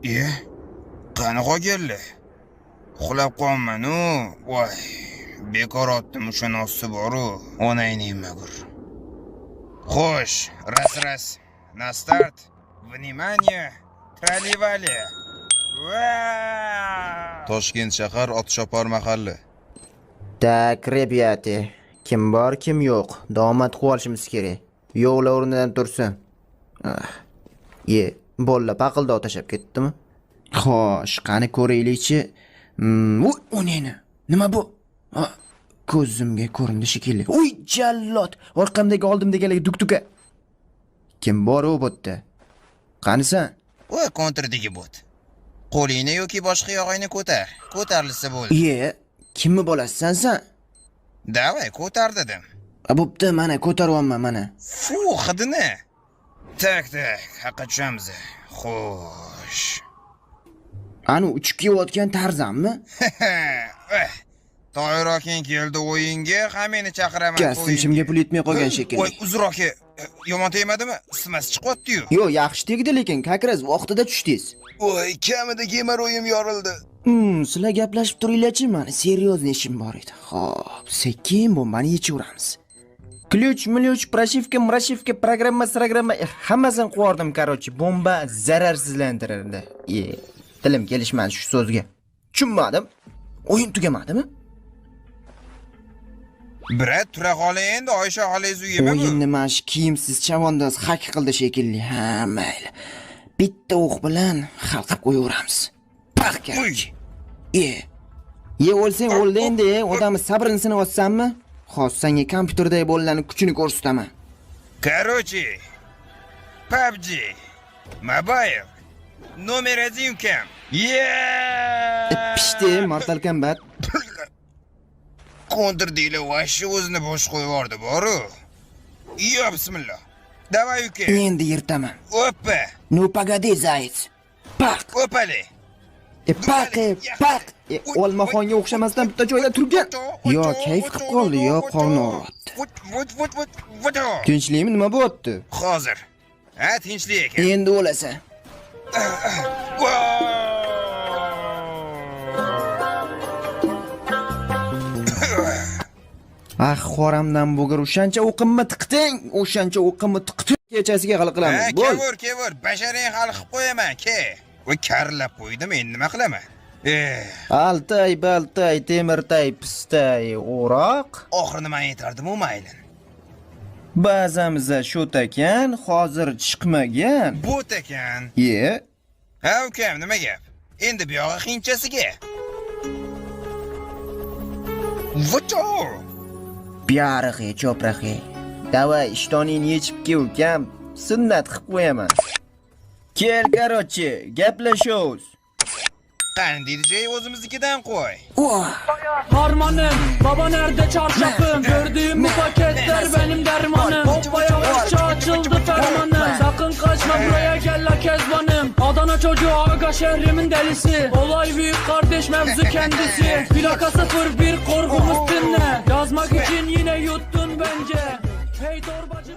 E, qani qolganlar? Uxlab qolman-u. Voy, bekor otdim o'sha nossi bor-u. Onangni magur. Xo'sh, раз раз. На старт. Внимание! Трали-вали. Toshkent shahar, Otchopar mahalla. Так, ребята, kim bor, kim yo'q. Davomat qilib olishimiz kerak. Yo'qlar o'rnidan tursin. Ah. Ye, bolalar paqildoq tashlab ketdimi? Xo'sh, qani ko'raylikchi. Voy, onangni. Nima bu? Ha, ko'zimga ko'rindi shekilli. Uy, jallod! Orqamdagi oldimdagi duk-duka. Kim bor u bu yerda? Qanisan? Voy, kontrdagi bot. Qo'lingni yoki boshqa yog'ingni ko'tar. Ko'tarilsa bo'ldi. Ye, kimni bolasisan sen? Давай, ko'tar dedim. A, bo'pti, mana ko'taryapman, mana. Fu, hidini. Так, так, haqqa tushamiz. Xo'sh. Ani uchib kelayotgan Tarzanmi? Toyir akang keldi o'yinga, hammani chaqiraman. Kostyum shimga pul yetmay qolgan shekilli. Voy, uzr aka, yomon tegmadimi? Isitmasi chiqyapti-yu. Yo'q, yaxshi tegdi, lekin как раз vaqtida tushdingiz. Voy, kamida gemeroyim yorildi. Sizlar gaplashib turinglarchi, mani серьезный ishim bor edi. Xo'p, sekin bombani yechaveramiz. Ключ, млюч, прошивка, мрашивка, программа, программа, hammasini qo'yardim, короче, bomba zararsizlantirildi. E, tilim kelishmadi shu so'zga. Tushunmadim. O'yin tugamadimi? Брат, tura qoling endi, Oysha xolangiz uyimi bu? O'yinni mana shu kiyimsiz chavandoz hak qildi shekilli. Ha, mayli. Bitta o'q bilan hal qilib qo'yaveramiz. Pax, короче. E. Ye, o'lsang o'ldi endi, e. Odamni sabrini sinayapsanmi? Hozir senga kompyuterdagi bolalarning kuchini ko'rsataman. Короче, PUBG Mobile номер один kam. Yeah! Pishdi, Mortal Kombat. Kontrdiylar вообще o'zini bosh qo'yib yubordi, boru. Yo, bismillah. Давай, uka. Endi yirtaman. Oppa. Ну погоди, заяц. Paq. Opali. E, paq, e, paq. E, olmaxonga o'xshamasdan bitta joyda turgan. Yo kayf qilib qoldi, yo qorni og'riyapti. Vut vut vut vut vut. Tinchlikmi, nima bo'lyapti? Hozir. Ha, tinchlik ekan. Endi o'lasan. Voy! Ah, xoramdan bo'gir, o'shancha o'qimni tiqding, o'shancha o'qimni tiqding. Kechasiga hal Ha, qilamiz. Bo'l. kevur, kevur, basharang hal qilib qo'yaman, ke. Voy, karlab qo'ydim, endi nima qilaman? Eh, Altay, baltay, temirtay, pistay, o'roq. Oxiri nimani aytardim u mayli. Ba'zamizda shu ekan, hozir chiqmagan. Bo'т ekan. Ye, Ha, ukam, nima gap? Endi buyog'i qiyinchasiga. Vocho! Buyarig'i, cho'prag'i. Давай, ishtoningni yechib kel, ukam. Sunnat qilib qo'yaman. Kel, короче, gaplashamiz. Qani DJ o'zimiznikidan qo'y. Harmanım, baba nerede çarşafım? Gördüğüm bu paketler benim dermanım. Hoppa yavaşça açıldı fermanım. Sakın kaçma, buraya gel la kezbanım. Adana çocuğu aga, şehrimin delisi. Olay büyük kardeş, mevzu kendisi. Plaka 01, korkumuz dinle. Yazmak için yine yuttun bence. Hey torbacı.